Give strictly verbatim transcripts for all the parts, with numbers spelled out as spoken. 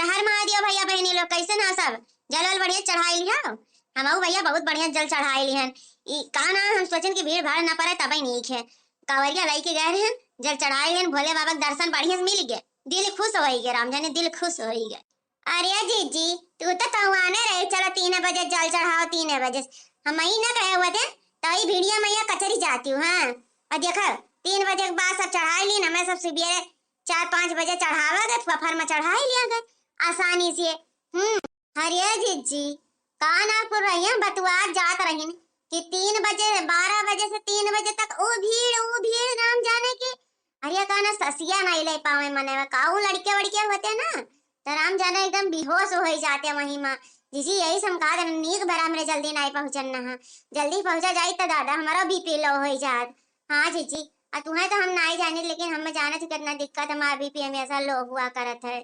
तहर महादेव भइया बहिनी लोग कइसन हो सब? जल वल बढ़िया चढ़ाइ लिहो? हमहू भइया बहुत बढ़िया जल चढ़ाइ लिहन। ई का ना, हम सोचन कि भीड़ भाड़ ना पड़े, तबे नीक है। कांवरिया लइके गए रहन, जल चढ़ाइ लिहन, भोले बाबा के दर्शन बढ़िया से मिल गए, दिल खुश होइ गए, राम जाने दिल खुश होइ गए। अरे जीजी, तू तो कहवाने रही, चलो तीन बजे जल चढ़ाओ, तीन बजे। हम ही ना कहे हुए थे, तो ई भिड़िया मैया कचरी जाती हूँ, हाँ। और देखो, तीन बजे के बाद सब चढ़ाइ ली ना, मैं सब सुबेरे चार पाँच बजे चढ़ावा गए, फफर में चढ़ाइ लिया गए आसानी से। हम्म। अरे जीजी, का ना कुल रहिया बतुआ जात रहिन कि तीन बजे, बारह बजे से तीन बजे तक ऊ भीड़, ऊ भीड़, राम जाने की। अरे का ना ससिया नहीं ले पावे मने में, का ऊ लड़के वड़के होते ना, तो राम जाने एकदम बेहोश होइ जाते वहीं माँ। जीजी, यही से हम कहा था, नीक भरा हमरे जल्दी नहीं पहुँचन ना, जल्दी पहुँचा जाई तो दादा, हमारा बीपी लो होइ जात। हाँ जीजी, आ तुम्हें तो हम नहीं जाने, लेकिन हम जाने थे कितना दिक्कत, हमारा बीपी हमेशा लो हुआ करत है।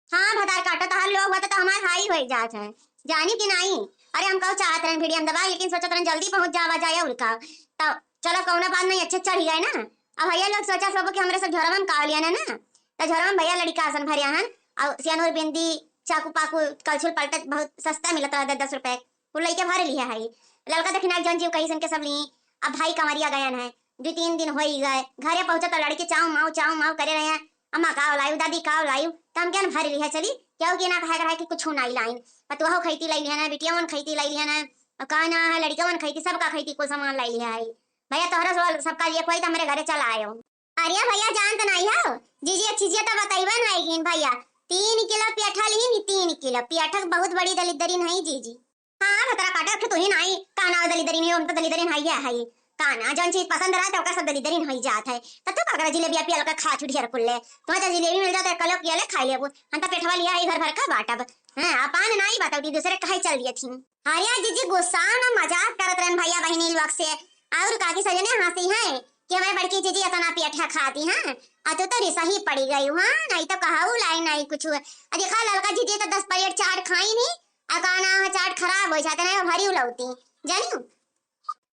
हाँ, भतार काटो, तहार लोग होता तो हमार हाई होइ जात है। जानी कि नाई? अरे, हम कहू चाहत रहन भिड़िया में दबाई, लेकिन सोचत रहन जल्दी पहुँच जावा जाए और का। तो चलो, कौनो बात नहीं, अच्छे चढ़ गए ना। अब भइया लोग सोचा सबो कि हमरे सब झोरवा में का लिया ना, ना। तो झोरवा में भइया लड़िका आसन भरिया हन, और सियानूर बिंदी, चाकू पाकू, कलछुल पलटत बहुत सस्ता मिलत रहा, दस दस रुपए। कुल लइके भर लिहे हई। ललका दखिना जौन जीव कही सन के सब ली। अब भाई कंवरिया गयन है, दुइ तीन दिन होई गए, घरे पहुँचा तो लड़के चाऊ माऊ, चाऊ माऊ करे रहे हैं। अम्मा का लायू, दादी का लायू, तो हम कहन भर लिहे चली, क्यों कि ना कहे रहे कि कुछ नहीं लाइन। पतुआ खैती लाई लिहन है, बिटिया मन खैती लाई लिहन है, और का ना है, लड़का मन खैती, सबका खैती कुल सामान लाई लिहे है। भइया तोहरा सब, सबका लिए कोई तो हमरे घरे चला आयो। अरे भइया, जानत नाई हो, जीजी एक चीजिया तो बतइबे नाई कीन भइया। तीन किलो पियठा लीन, तीन किलो पियठा के बहुत बड़ी दलिद्दरी नहीं जीजी। हाँ, भतरा काटे, अब तो ही नाई, का ना दलिद्दरी नहीं हो, हम तो दलिद्दरी नहीं है, है। का ना, जौन चीज पसंद रहे तो ओकर सब दलिद्दरी नहीं जात है। तब तो का करे, जिलेबिया पियल के खा छुटियर कुल ले। तुम्हें तो जिलेबी मिल जात है, कलो पियले खाई लेबू। हम तो पेटवा लिया है घर भर का बाटब। हाँ, आ पान नाई बताओ, दूसरे कहे चल दिए थी। अरे जीजी, गुस्सा ना, मजाक करत रहन भइया बहिनी लोग से। और काकी सजने हंसी है कि हमारे बड़की जीजी इतना पियठा खाती हैं, आ तू तो रिसा ही पड़ी गई, हाँ, नहीं तो कहू लाई नहीं कुछ। आ देखा, ललका जीजी तो दस प्लेट चाट खाई नहीं, आ का नाम है, चाट खराब हो जाते नहीं, भरी उलौती, जानियो।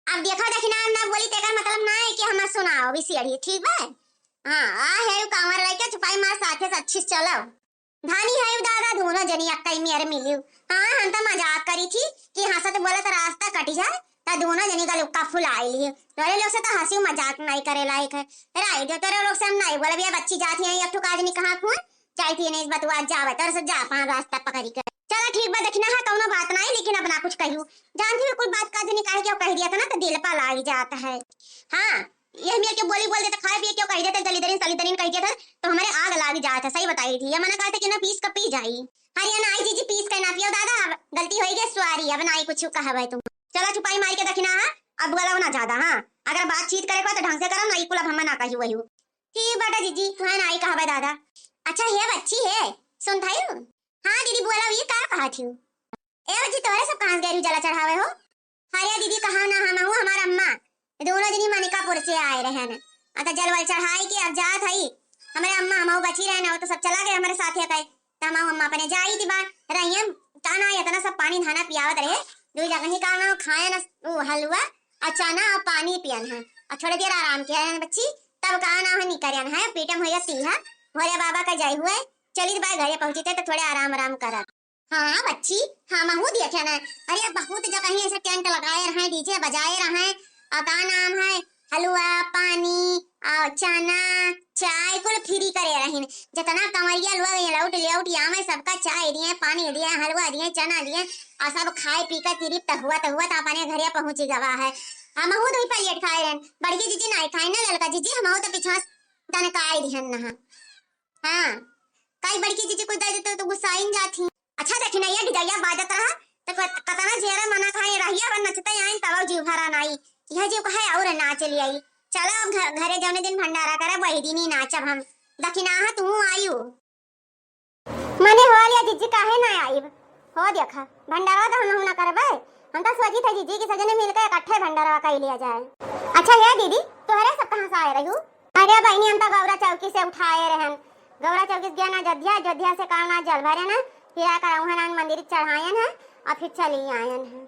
अब देखा, देखी ना, ना बोली, तेकर मतलब ना है कि हम सुनाओ, बिसियड़ी, ठीक बा? हाँ, आ है, कांवर लेके चुपाई मार साथे से अच्छी से चलो। धनी है दादा, दोनों जनी अक्कई मेर मिली। हाँ, हम तो मजाक करी थी कि हंसत बोलत रास्ता कटी जाए, त दोनों जनी का लुक्का फुलाई ली। तोरे लोग से तो हंसी मजाक नहीं करे लायक है। राई दो, तोरे लोग से हम नहीं बोले, ये बच्ची जाती है, एक ठो काजनी कहाँ खून जाई थी, नहीं बतुआ जावे, तोरे से जा पान रास्ता पकड़ी के। चलो ठीक बा, देखना है कौनो बात नहीं, लेकिन अब ना कुछ कहू। जानती हो कुल बात काजनी काहे क्यों कह दिया था ना, तो दिल पर लाग जाता है। हाँ, ये मेर के बोली बोल देते, खाए पिए क्यों कह देते, दलिद्दरीन सलिद्दरीन कह देते, तो हमारे आग लाग जात है। सही बताई थी, ये मना कहते कि ना पीस का पी जाई। अरे ना आई जीजी, पीस का ना पियो दादा, अब गलती होई गई, सॉरी, अब ना आई कुछ कहबे तुम। चला चुपाई मार के दखिना है, अब बोला ना ज्यादा, हाँ, अगर बातचीत करे को तो ढंग से करो, ना ई कुल अब हम ना कही वही। ठीक बाटा जीजी, तुम्हें ना आई कहबे दादा। अच्छा हे बच्ची हे, सुन थाई? हाँ दीदी बोला, ये का कहा थी? ए बच्ची तोहरे सब कहाँ से गैरू जला चढ़ावे हो? अरे दीदी, कहा ना, हमहू हमार अम्मा दोनों जनी मनिकापुर से आए रहन। आ त जलवल चढ़ाई के अब जात हई। हमरे अम्मा, हमहू बची रहन, वो तो सब चला गए हमरे साथे कहे। त हमहू अम्मा अपने जाई थी बा, रहियन, का ना, इतना सब पानी धाना पियावत रहे। दुई जगह ही का ना, खाए ना, वो हलवा, आ चना, आ पानी पियन है। आ थोड़े देर आराम किया है बच्ची, तब का ना है निकरियन है, पीटम हो जाती है। भोले बाबा का जय हुए, चली बा घरे पहुँची थे तो थोड़े आराम आराम करत। हाँ बच्ची, हमहू देखे ना। अरे बहुत जगह ही ऐसे टेंट लगाए रहे, डीजे बजाए रहे, और का नाम है, हलवा, पानी, और चना, चाय कुल फ्री करे रहिन। जितना कंवरिया लोग ये लौट लेउट आवे, सबका चाय दिए, पानी दिए, हलवा दिए, चना दिए, और सब खाए पी के तृप्त हुआ तो हुआ तो अपने घरे पहुँची गवा है। हमहू दो ही प्लेट खाए रहन, बड़की जीजी नहीं खाए ना, ललका जीजी, हमहू तो पीछा से तनकाए दिहन नहा। हाँ, काई बड़की जीजी कुछ दे देते तो गुस्साइन जाती। अच्छा देखी ना, ये डिजैया बाजत रहा, तो कत-, कतना जेरा मना खाए रहिया और नचते आइन, तब जीव भरा नाई। यह जीव कहे और नाच लियाई। चलो अब घ-, घरे जौने दिन भंडारा करे, वही दिन ही नाचब हम। दखिना है, तू आयु। मने हो लिया जीजी, काहे ना आइब? हो देखा, भंडारा तो हम ना करबे। हम तो सोची थे जीजी कि सजने मिलके इकट्ठे भंडारा कर लिया जाए। अच्छा ये दीदी, तोहरे सब कहाँ से आए रहू? अरे बहनी, हम तो गौरा चौकी से उठाए रहन। गौरा चौकी से गया ना अयोध्या, अयोध्या से का ना जल भरे ना, फिर आकर उहाँ ना मंदिर चढ़ायन है और फिर चली आयन है।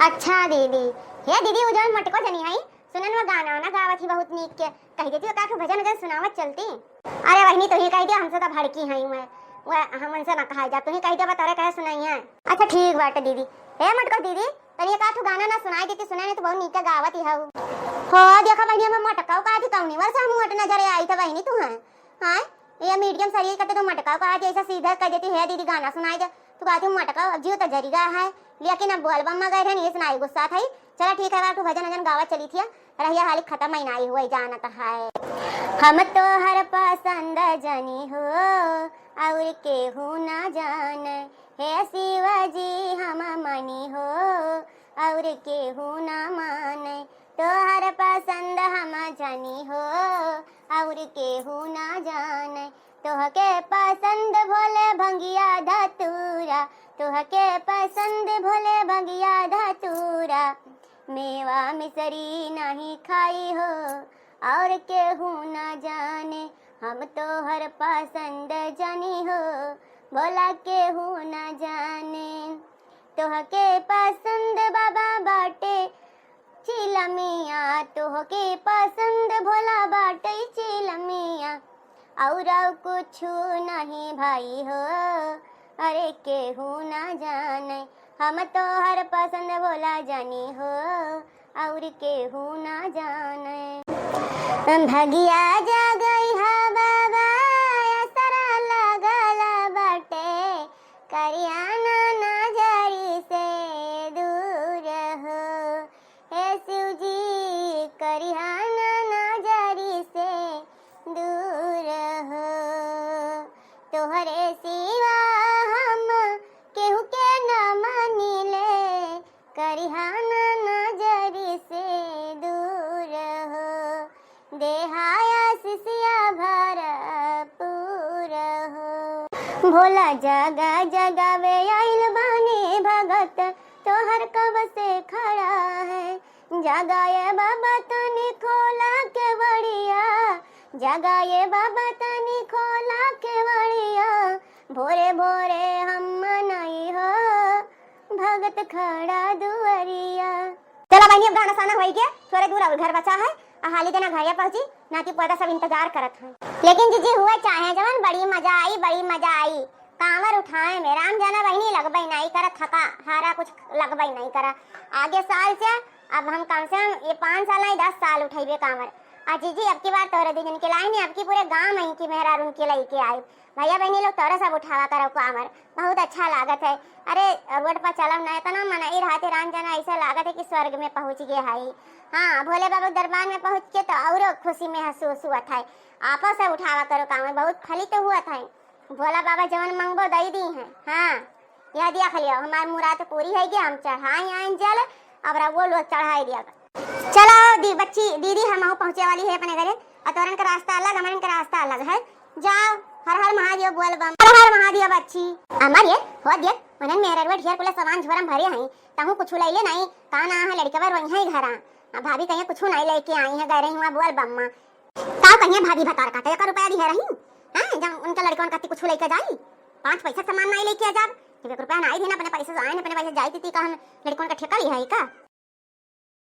अच्छा दीदी, हे दीदी, उ जौन मोटको जनी है, सुनन में गाना वाना गावत ही बहुत नीक के, कह देती ओका के भजन वजन सुनावत चलती। अरे बहनी, तू ही कह दिया, हमसे तो भड़की है मैं। वह हम उनसे ना कहा जा, तू ही कही देबा, तोरे कहे सुनाई है। अच्छा ठीक बाटे दीदी। ए मटको दीदी, तनी एक आठ गाना ना सुनाई देती, सुने नहीं तो बहुत नीक गावत ही हऊ। हो देखा बहिनी, हम मटकाऊ का थी कौनी वर्ष हम मोट नजर आई था बहिनी तू है। हाँ, ये मीडियम शरीर का तो तू मटकाऊ का थी ऐसा सीधा कर देती है दीदी, गाना सुनाई दे। तू कहती हूँ मटकाऊ, अब जीव तो जरी गया है, लेकिन अब बोल बम्मा गए रहनी, इस नाई गुस्सा था ही। चला ठीक है, बाबू भजन वजन गावा चली थी, रहिया हाली खत्म ही नाई हुआ जानत है। हम तो हर पसंद जनी हो, और केहू ना जाने, हे शिव जी हम मनी हो, और केहू ना माने। तोहर पसंद हम जनी हो, और केहू ना जाने। तोहके पसंद भोले भंगिया धतूरा, तोहके पसंद भोले भंगिया धतूरा। मेवा मिसरी नहीं खाई हो, और केहू ना जाने। हम तोहर पसंद जनी हो, भोला केहू ना जाने। तोहके पसंद बाबा बाटे चिलमिया, तोहके पसंद भोला बाटे चिलमिया, और कुछ नहीं भाई हो, अरे केहू ना जाने। हम तोहर पसंद भोला जनी हो, और केहू ना जाने। भगिया जागई हा बाबा, असरा लगल बाटे, करिया ना नजरी से दूर हो। हे शिव जी, करिहा ना नजरी से दूर हो। तोहरे सिवा हम केहू के न मानिले, करिहा ना नजरी से दूर हो। देहा आशीषिया भरपूर हो। भोला जगा जगावे आइल बानी भगत, तोहर कब से खड़ा है। जगा ए बाबा तनी खोला केवड़िया, जगा ए बाबा तनी खोला केवड़िया। भोरे भोरे हम मनई हो, भगत खड़ा दुआरिया। चला बहिनी, अब गाना साना होई गया, थोड़े दूर और घर बचा है, आ हाली देना घरे पहुँची, नाती पोता सब इंतजार करत हैं। लेकिन जीजी हुए चाहे जवन, बड़ी मजा आई, बड़ी मजा आई। कांवर उठाए में राम जाना बहिनी लगबई नहीं करा, थका हारा कुछ लगबई नहीं करा। आगे साल से अब हम कम से कम ये पाँच साल नहीं, दस साल उठैबे कांवर। आ जीजी, अब की बार तोरे दीदी के लाई नहीं, अब की पूरे गांव में इनकी मेहरारू के लेके आई। भैया बहिनी लोग तोरे सब उठावा करो कांवर, बहुत अच्छा लागत है। अरे रोड पर चलम ना, इतना मनई रहते राम जाना, ऐसा लागत है कि स्वर्ग में पहुँच गए है। हाँ, भोले बाबा के दरबार में पहुँच के तो और खुशी महसूस हुआ था। आपो सब उठावा करो कांवर, बहुत फलित हुआ था। भोला बाबा जवन मंगबो दई दी हैं। हाँ, यह दिया खलियो, हमारी मुराद पूरी है गया, हम चढ़ाई आए जल, अब वो लोग चढ़ाई दिया। चलो दी बच्ची, दीदी हम पहुँचे वाली है अपने घरे, और तोरन का रास्ता अलग, हमरन का रास्ता अलग है। जाओ, हर हर महादेव बोल बम, हर हर महादेव बच्ची। अमर ये, हो देख, मनन मेहररुआ ढेर कुल सामान झोरम भरे हैं, तहूँ कुछ ले ले नहीं, का ना है लड़कवा रोई है घरा। अब भाभी कहीं कुछ नहीं लेके आई है, गए रही हुआ बोल बम्मा। का कहिए भाभी भतार काटे, एक रुपया दिहे रही? हैं, जब उनके लड़कवन कति कुछ लेके जाई, पाँच पैसा सामान नहीं लेके आ जाब, जब एक रुपया नहीं देना, अपने पैसे से आए, अपने पैसे जाई, ती कहन लड़कवन का ठेका लिया है का?